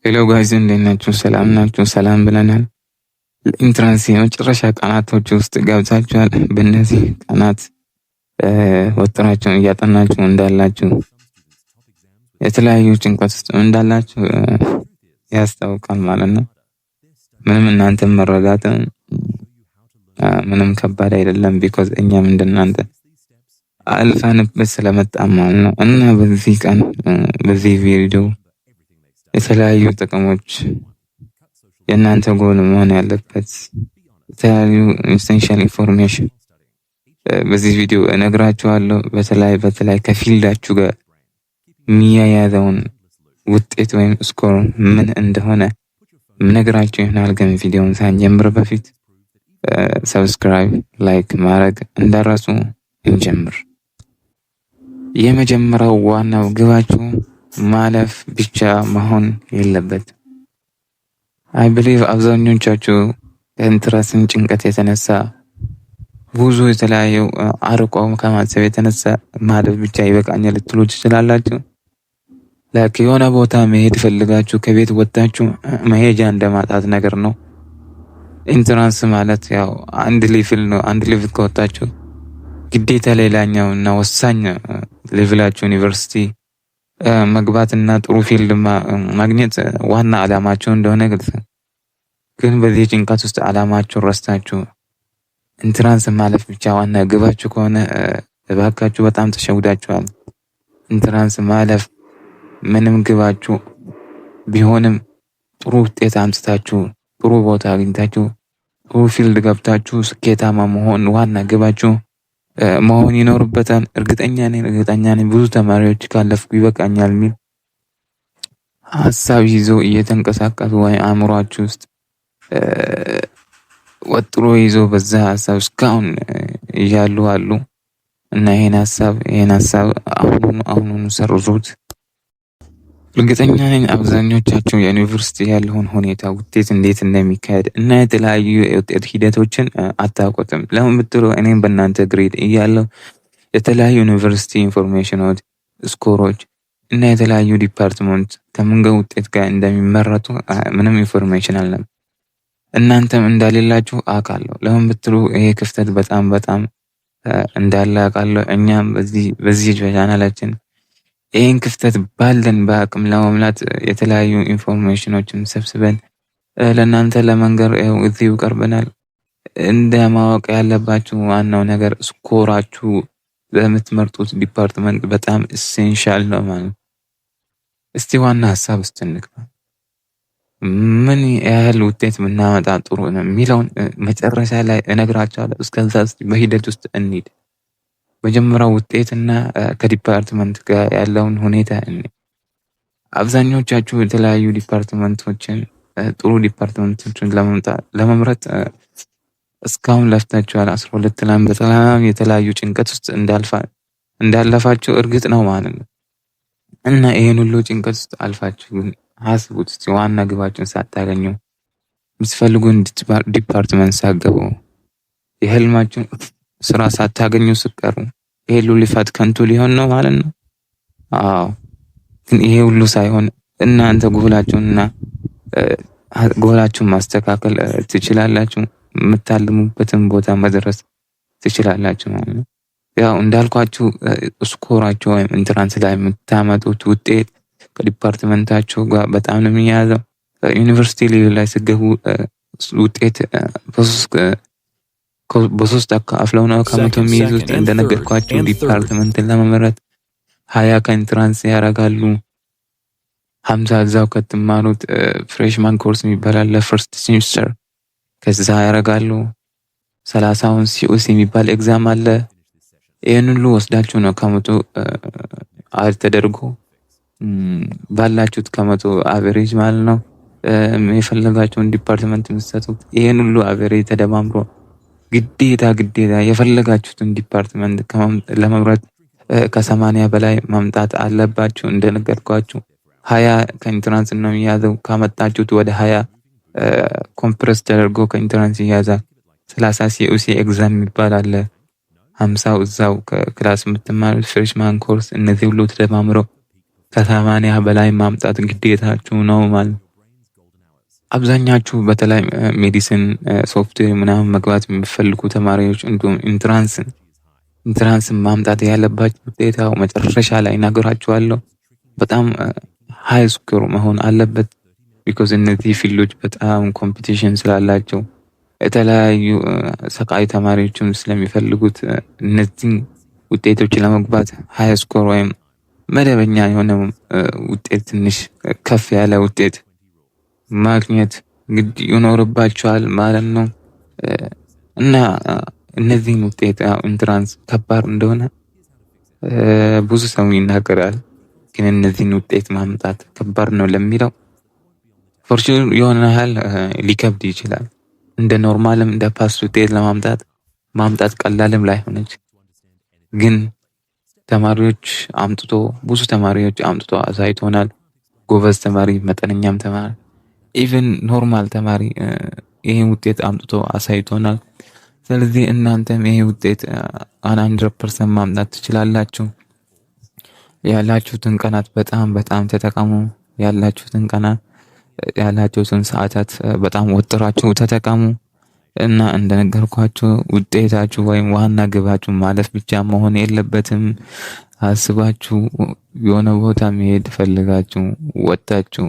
Hello guys፣ እንዴት ናችሁ? ሰላም ናችሁ? ሰላም ብለናል። ለ entrance የመጨረሻ ቀናቶች ውስጥ ገብታችኋል። በእነዚህ ቀናት ወጥራችሁን እያጠናችሁ እንዳላችሁ፣ የተለያዩ ጭንቀት ውስጥ እንዳላችሁ ያስታውቃል ማለት ነው። ምንም እናንተን መረዳትም ምንም ከባድ አይደለም። Because እኛም እንደናንተ አልፈንበት ስለመጣን ማለት ነው። እና በዚህ ቀን በዚህ ቪዲዮ የተለያዩ ጥቅሞች፣ የእናንተ ጎል መሆን ያለበት የተለያዩ essential information በዚህ ቪዲዮ እነግራችኋለሁ። በተለይ በተለይ ከ field ኣችሁ ጋር የሚያያዘውን ውጤት ወይም score ምን እንደሆነ ምነግራችሁ ይሆናል። ግን ቪዲዮውን ሳንጀምር በፊት subscribe፣ like ማድረግ እንዳትረሱ። እንጀምር። የመጀመሪያው ዋናው ግባችሁ ማለፍ ብቻ መሆን የለበትም። I believe አብዛኞቻችሁ ከ entrance ን ጭንቀት የተነሳ፣ ብዙ የተለያዩ አርቆ ከማሰብ የተነሳ ማለፍ ብቻ ይበቃኛል ልትሉ ትችላላችሁ። Like የሆነ ቦታ መሄድ ፈልጋችሁ ከቤት ወጥታችሁ መሄጃ እንደማጣት ነገር ነው። Entrance ማለት ያው አንድ level ነው። አንድ level ከወጣችሁ ግዴታ ሌላኛው እና ወሳኝ level ኣችሁ ዩኒቨርሲቲ መግባት እና ጥሩ field ማግኘት ዋና አላማችሁ እንደሆነ ግልጽ። ግን በዚህ ጭንቀት ውስጥ አላማችሁን ረስታችሁ entrance ማለፍ ብቻ ዋና ግባችሁ ከሆነ እባካችሁ በጣም ተሸውዳችኋል። Entrance ማለፍ ምንም ግባችሁ ቢሆንም ጥሩ ውጤት አምጥታችሁ፣ ጥሩ ቦታ አግኝታችሁ፣ ጥሩ field ገብታችሁ ስኬታማ መሆን ዋና ግባችሁ መሆን ይኖርበታል። እርግጠኛ ነኝ፣ እርግጠኛ ነኝ ብዙ ተማሪዎች ካለፍኩ ይበቃኛል የሚል ሀሳብ ይዞ እየተንቀሳቀሱ ወይ አእምሯችሁ ውስጥ ወጥሮ ይዞ በዛ ሀሳብ እስካሁን እያሉ አሉ። እና ይሄን ሀሳብ አሁኑኑ አሁኑኑ ሰርዙት። እርግጠኛ ነኝ አብዛኞቻችሁ የዩኒቨርሲቲ ያለውን ሁኔታ፣ ውጤት እንዴት እንደሚካሄድ እና የተለያዩ የውጤት ሂደቶችን አታውቁትም። ለምን ብትሉ እኔም በእናንተ grade እያለሁ የተለያዩ ዩኒቨርሲቲ information ኖች፣ score ኦች እና የተለያዩ department ከምን ጋር ውጤት ጋር እንደሚመረጡ ምንም information አልነበረኝም። እናንተም እንደሌላችሁ አውቃለሁ። ለምን ብትሉ ይሄ ክፍተት በጣም በጣም እንዳለ አውቃለሁ። እኛም በዚህ በቻናላችን ይህን ክፍተት ባለን በአቅም ለመሙላት የተለያዩ information ኖችን ሰብስበን ለእናንተ ለመንገር እዚሁ ቀርበናል። እንደ ማወቅ ያለባችሁ ዋናው ነገር score ኣችሁ በምትመርጡት department በጣም essential ነው ማለት ነው። እስቲ ዋና ሀሳብ ውስጥ እንግባ። ምን ያህል ውጤት ብናመጣ ጥሩ ነው የሚለውን መጨረሻ ላይ እነግራችኋለሁ። እስከዛ እስቲ በሂደት ውስጥ እንሂድ። መጀመሪያው ውጤትና ከ department ጋር ያለውን ሁኔታ እኔ አብዛኞቻችሁ የተለያዩ department ኦችን፣ ጥሩ department ኦችን ለመምረጥ እስካሁን ለፍታችኋል። 12 ላይ በጣም የተለያዩ ጭንቀት ውስጥ እንዳለፋችሁ እርግጥ ነው ማለት ነው። እና ይሄን ሁሉ ጭንቀት ውስጥ አልፋችሁ ግን አስቡት እስቲ፣ ዋና ግባችሁን ሳታገኙ፣ የምትፈልጉን department ሳትገቡ፣ የህልማችሁን ስራ ሳታገኙ ስትቀሩ ይሄ ሁሉ ልፋት ከንቱ ሊሆን ነው ማለት ነው። አዎ፣ ግን ይሄ ሁሉ ሳይሆን እናንተ ጎላችሁን ማስተካከል ትችላላችሁ። የምታልሙበትን ቦታ መድረስ ትችላላችሁ ማለት ነው። ያው እንዳልኳችሁ score ኣችሁ ወይም entrance ላይ የምታመጡት ውጤት ከ department ኣችሁ ጋር በጣም ነው የሚያያዘው። ዩኒቨርሲቲ level ላይ ስትገቡ ውጤት በሶስት አካፍለው ነው ከ100 የሚይዙት። እንደነገርኳችሁ department ን ለመምረጥ 20 ከ entrance ያደርጋሉ። 50 እዛው ከትማሩት freshman course የሚባል አለ first semester፣ ከዛ ያደርጋሉ። 30ውን COC የሚባል exam አለ። ይህን ሁሉ ወስዳችሁ ነው ከ100 add ተደርጎ ባላችሁት ከ100 average ማለት ነው የፈለጋችሁን department የምትሰጡት። ይህን ሁሉ average ተደማምሮ ግዴታ ግዴታ የፈለጋችሁትን department ለመምረጥ ከ80 በላይ ማምጣት አለባችሁ። እንደነገርኳችሁ 20 ከ entrance ነው የሚያዘው። ካመጣችሁት ወደ 20 compress ተደርጎ ከ entrance ይያዛል። 30 COC exam የሚባል አለ። 50ው እዛው ከ class የምትማሩት freshman course፣ እነዚህ ሁሉ ተደማምረው ከ80 በላይ ማምጣት ግዴታችሁ ነው ማለት። አብዛኛችሁ በተለይ medicine፣ software ምናምን መግባት የሚፈልጉ ተማሪዎች እንዲሁም entrance ን ማምጣት ያለባችሁ ውጤታው መጨረሻ ላይ እነግራችኋለሁ። በጣም high score መሆን አለበት። Because እነዚህ field ኦች በጣም competition ስላላቸው፣ የተለያዩ ሰቃይ ተማሪዎችም ስለሚፈልጉት፣ እነዚህን ውጤቶች ለመግባት high score ወይም መደበኛ የሆነ ውጤት፣ ትንሽ ከፍ ያለ ውጤት ማግኘት ግድ ይኖርባቸዋል ማለት ነው። እና እነዚህን ውጤት entrance ከባድ እንደሆነ ብዙ ሰው ይናገራል። ግን እነዚህን ውጤት ማምጣት ከባድ ነው ለሚለው for sure የሆነ ያህል ሊከብድ ይችላል። እንደ normal ም እንደ pass ውጤት ለማምጣት ማምጣት ቀላልም ላይሆን ይችላል። ግን ተማሪዎች አምጥቶ፣ ብዙ ተማሪዎች አምጥቶ አሳይቶናል። ጎበዝ ተማሪ፣ መጠነኛም ተማሪ፣ even normal ተማሪ ይሄን ውጤት አምጥቶ አሳይቶናል። ስለዚህ እናንተም ይሄ ውጤት 100% ማምጣት ትችላላችሁ። ያላችሁትን ቀናት በጣም በጣም ተጠቀሙ። ያላችሁትን ቀናት፣ ያላችሁትን ሰዓታት በጣም ወጥራችሁ ተጠቀሙ። እና እንደነገርኳችሁ ውጤታችሁ ወይም ዋና ግባችሁ ማለፍ ብቻ መሆን የለበትም። አስባችሁ የሆነ ቦታ መሄድ ፈልጋችሁ ወጣችሁ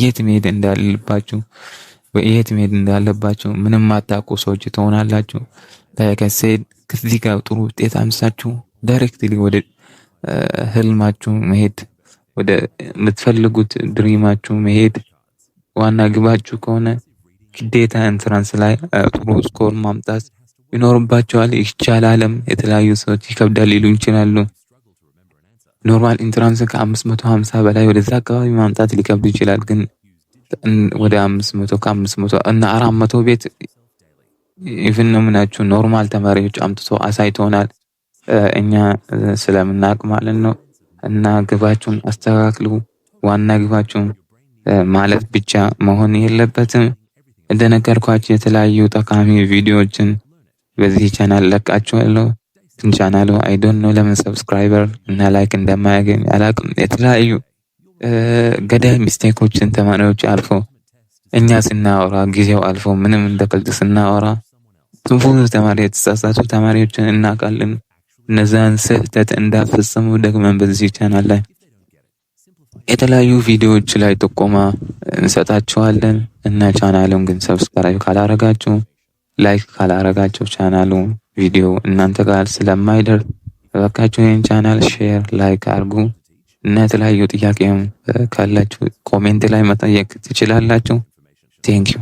የት መሄድ እንዳለባችሁ፣ የት መሄድ እንዳለባችሁ ምንም ማታውቁ ሰዎች ትሆናላችሁ። ከሴድ ከዚህ ጋር ጥሩ ውጤት አምሳችሁ directly ወደ ህልማችሁ መሄድ፣ ወደ የምትፈልጉት dream ኣችሁ መሄድ ዋና ግባችሁ ከሆነ ግዴታ entrance ላይ ጥሩ score ማምጣት ይኖርባችኋል። ይቻላልም። የተለያዩ ሰዎች ይከብዳል ሊሉ ይችላሉ። Normal entrance ከ550 በላይ ወደዛ አካባቢ ማምጣት ሊከብድ ይችላል። ግን ወደ 500፣ ከ500 እና 400 ቤት even ነው ምናችሁ normal ተማሪዎች አምጥቶ አሳይተውናል። እኛ ስለምናውቅ ማለት ነው። እና ግባችሁን አስተካክሉ። ዋና ግባችሁን ማለት ብቻ መሆን የለበትም። እንደነገርኳችሁ የተለያዩ ጠቃሚ ቪዲዮዎችን በዚህ ቻናል ለቃችኋለሁ። ግን ቻናሉ I don't know ለምን subscriber እና like እንደማያገኝ አላውቅም። የተለያዩ ገዳይ mistake ኦችን ተማሪዎች አልፎ እኛ ስናወራ፣ ጊዜው አልፎ ምንም እንደ ቀልድ ስናወራ ብዙ ተማሪ የተሳሳቱ ተማሪዎችን እናውቃለን። እነዛን ስህተት እንዳፈጸሙ ደግመን በዚህ ቻናል ላይ የተለያዩ ቪዲዮዎች ላይ ጥቆማ እንሰጣችኋለን። እና ቻናሉን ግን subscribe ካላረጋችሁ፣ like ካላረጋችሁ ቻናሉ ቪዲዮ እናንተ ጋር ስለማይደርስ እባካችሁ ይህን ቻናል share፣ like አድርጉ። እና የተለያዩ ጥያቄም ካላችሁ comment ላይ መጠየቅ ትችላላችሁ። Thank you.